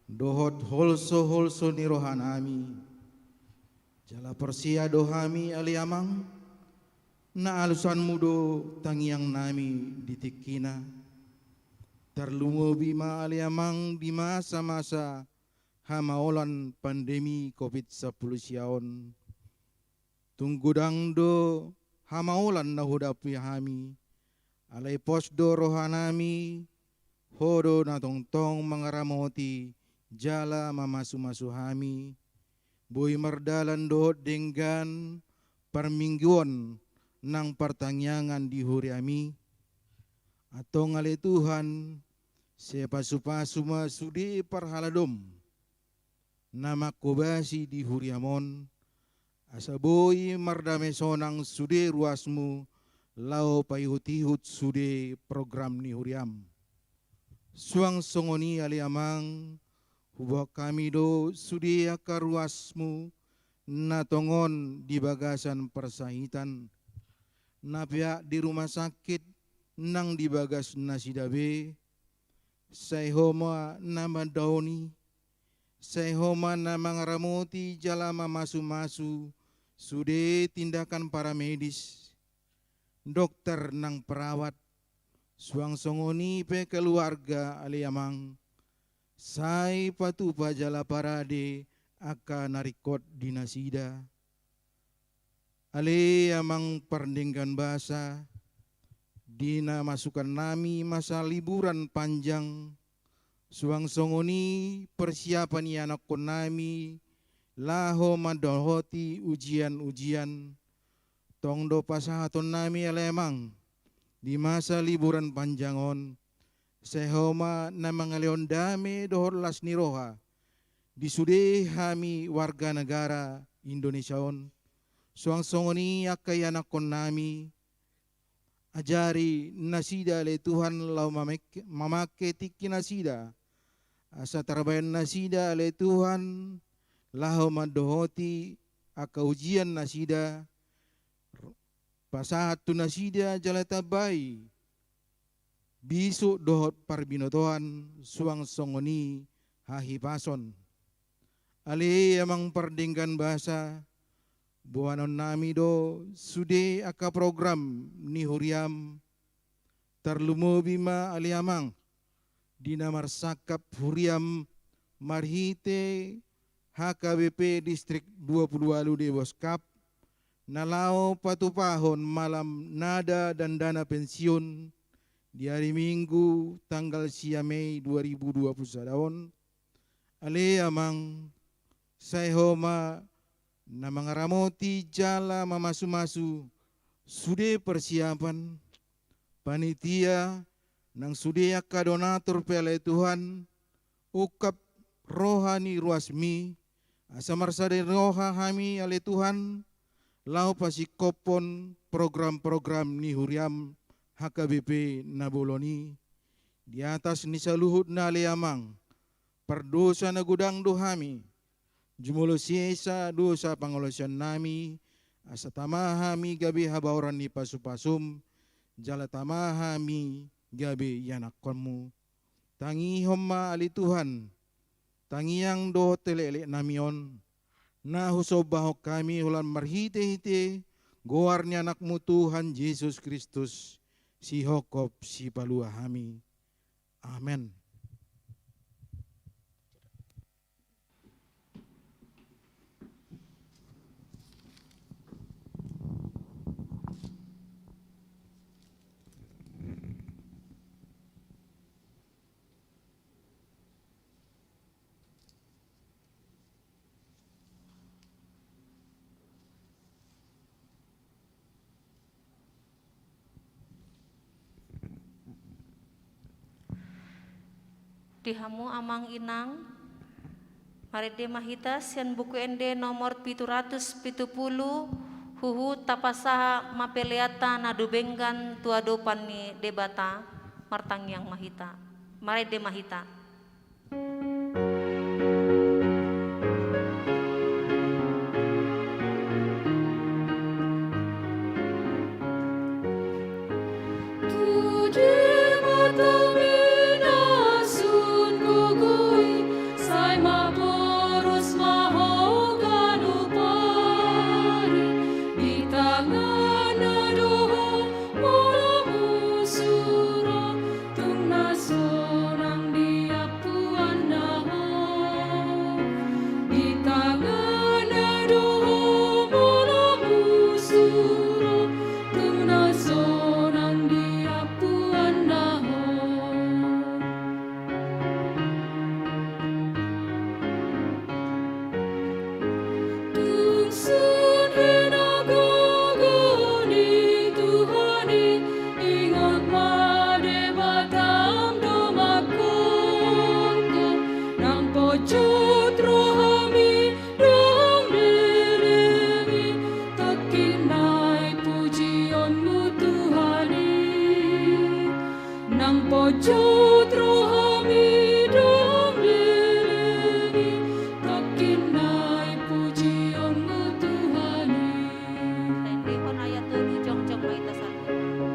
dohot holso-holso ni rohanami. Jala porsea do hami ale Amang, na alusanmu do tangiangnami di tingkina. Tarlumobi ma ale Amang di masa-masa hamaolan pandemi covid sampulu sia on. Tung godang do hamaolan na huhadapi hami, alai pos do rohanami, ho do na tongtong mangaramoti jala mamasu-masu hami, boi mardalan dohot denggan parmingguon nang partangiangan di huriami. Antong ale Tuhan, sai pasu-pasu ma sude parhaladom na manghobasi di huriam on, asa boi mardame sonang sude ruasmu laho paihut-ihut sude program ni huriam. Suang songon i ale Amang, huboan hami do sude angka ruasmu na tongon di bagasan parsahitan, na peak di rumah sakit nang di bagas nasida be, sai ho ma na mandaoni, sai ho ma na mangaramoti jala mamasu-masu sude tindakan paramedis, dokter nang perawat, suang songon i pe keluarga ale Amang, sai patupa jala parade angka na ringkot di nasida. Ale Amang pardenggan basa, di na masukannami masa liburan panjang, suang songon i persiapan ianakkonnami laho mandohoti ujian-ujian, tong do pasahatonnami ale Amang di masa liburan panjang on, sai ho ma na mangalehon dame dohot las ni roha di sude hami warga negara Indonesia on. Suang songon i angka ianakkonnami, ajari nasida ale Tuhan laho mamake, mamake tingki nasida, asa tarbaen nasida ale Tuhan laho mandohoti angka ujian nasida, pasahat tu nasida jala tambai bisuk dohot parbinotoan suang songon i hahipason. Ale Amang pardenggan basa, boanonnami do sude angka program ni huriam, tarlumobi ma ale Amang di na marsangkap huriam marhite H K B P Distrik dua puluh ualu Deboskap, na laho patupahon malam nada dan dana pensiun di ari Minggu tanggal sia Mei dua ribu dua puluh sada on. Ale Amang, sai ho ma na mangaramoti jala mamasu-masu sude persiapan, panitia, nang sude angka donatur pe ale Tuhan, ungkap roha ni ruasmi, asa marsada ni roha hami ale Tuhan, laho pasingkophon program-program ni huriam H K B P na bolon i. Di atas ni saluhutna ale Amang, pardosa na godang do hami, jumolo sesa dosa pangalaosionnami, asa tama hami gabe habaoran ni pasu-pasum, jala tama hami gabe ianakkonmu. Tangihon ma ale Tuhan tangiang dohot elekeleknami on, na husombahon hami holan marhite-hite goar ni Anakmu Tuhan Jesus Kristus, sihophop sipalua hami. Amen. Di hamu amang inang, marende ma hita sian Buku Ende nomor pitu ratus pitu pulu, huhut tapasahat ma peleanta na dumenggan tu adopan ni Debata. Martangiang ma hita, marende ma hita. Tu Debata ma na sun gogo i, sai maporus ma ho ganup ari. Di tanganna do ho molo musu ro, tung na sonang diampuanna ho. Di tanganna do ho molo musu ro, tung na sonang diampuanna ho. Tung sun hinagogoon ni Tuhan i, ingot ma Debatam do mangkongkon. Nang pojot rohami dohot lelemi, tongkin nai pujionmu Tuhan i. Nang pojot rohami dohot lelemi, tongkin nai pujionmu Tuhan i. Tendehon ayat tolu, jongjong ma hita saluhutna.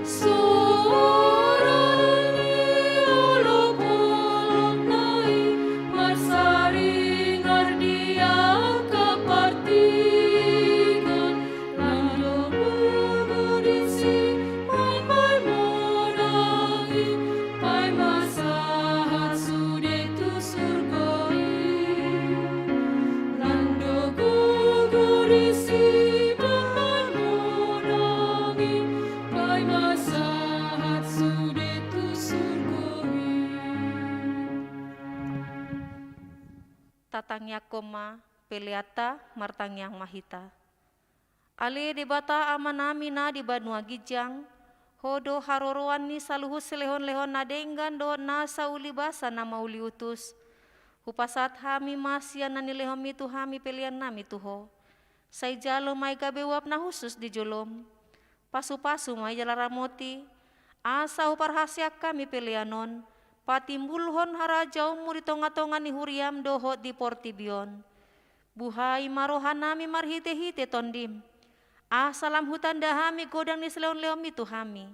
Suara ni olopolopna i marsaringar di angka partingkian. Nang do gogo disi pambahenmuna i, paima sahat sude tu surgo i. Nang do gogo disi pambahenmuna i, paima sahat sude tu surgo i. Tatangiangkon ma peleanta, martangiang ma hita. Ale Debata Amanami na di banua ginjang, Ho do haroroan ni saluhut silehonlehon na denggan dohot nasa ulibasa na mauliutus. Hupasahat hami ma sian na nilehonMi tu hami peleannami tu Ho. Sai jalo ma i gabe uap na hushus di joloM. Pasupasu ma i jala ramoti, asa huparhaseang hami pelean on patimbulhon harajaonMu di tongatonga ni huriaM dohot di portibi on. Buhai ma rohanami marhitehite TondiM, asa lam hutanda hami godang ni silehonlehonMi tu hami,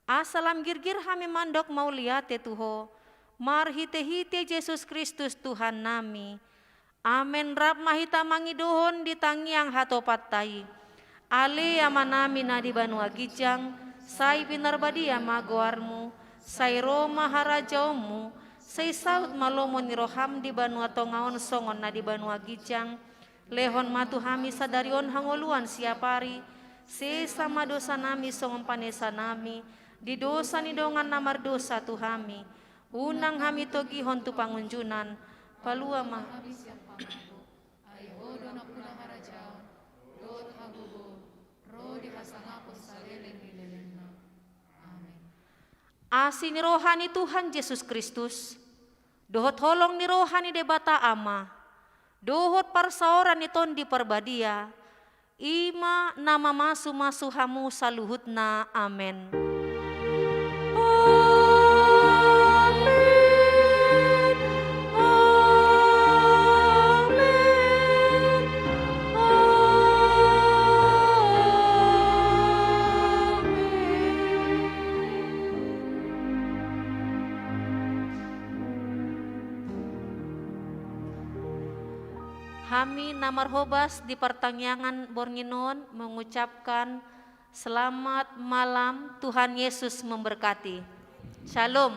asa lam girgir hami mandok mauliate tu Ho, marhitehite Jesus Kristus Tuhannami. Amen. Rap ma hita mangidohon di tangiang hatopanta i. Ale Amanami na di banua ginjang, sai pinarbadia ma goarMu, sai ro ma harajaonMu, sai saut ma lomo ni rohaM di banua tonga on songon na di banua ginjang. Lehon ma tu hami sadari on hangoluan siapari, sesa ma dosanami songon panesanami di dosa ni dongan na mardosa tu hami. Unang hami togihon tu pangunjunan, palua ma hami sian pangago. Ai Ho do nampuna harajaon dohot hagogoon ro di hasangapon saleleng ni lelengna. Amen. Asi ni roha ni Tuhan Jesus Kristus, dohot holong ni roha ni Debata Ama, dohot parsaoran ni Tondi Parbadia, i ma na mamasumasu hamu saluhutna. Amen. Amen. Amen. Amen. Hami na marhobas di partangiangan borngin on mengucapkan selamat malam, Tuhan Yesus memberkati. Shalom.